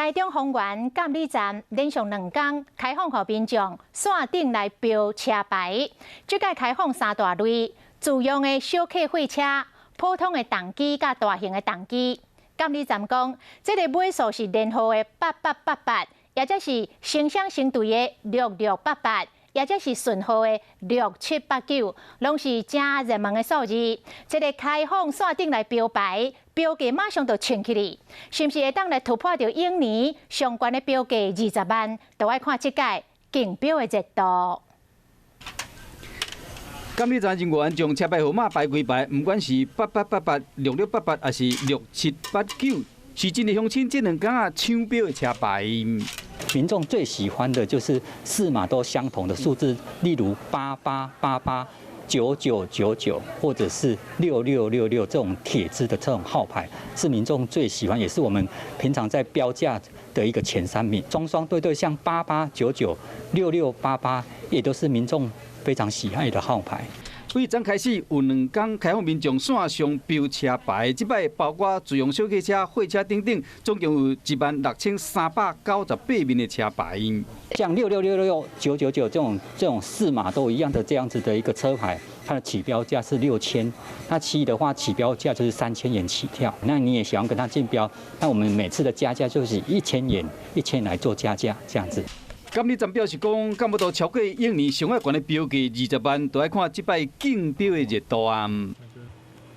台中豐原監理站連續2工開放予民眾線頂來標車牌。這擺開放三大類：自用的小客貨車、普通的重機佮大型的重機。監理站講，這个尾數是連號的八八八八，抑者是成雙成對的六六八八，抑者是順號的六七八九，攏是誠熱門的數字。這个開放線頂來標牌，標價馬上就衝起來，是毋是會當來突破著往年上懸的標價20萬？就愛看這擺競標的熱度。監理站人員將車牌號碼排開排，毋管是八八八八、六六八八，抑是六七八九，是真濟鄉親這兩工仔搶標的車牌。民眾最喜歡的就是四碼都相同的數字，例如八八八八、9999，或者是6666這種鐵支的這種號牌，是民眾最喜歡，也是我們平常在標價的一個前三名。雙雙對對，像八八九九、六六八八，也都是民眾非常喜愛的號牌。對昨開始有兩工開放民眾線上標車牌，這擺包括自用小客車、貨車等等，總共有16,398面的車牌。像六六六六、九九九這種四碼都一樣的這樣子的一個車牌，它的起標價是6000，那其餘的話起標價就是3000元起跳。那你也想要跟他競標，那我們每次的加價就是一千元，一千來做加價，這樣子。監理站表示講，敢有法度超過往年上懸的標價20萬，就愛看這擺競標的熱度啊。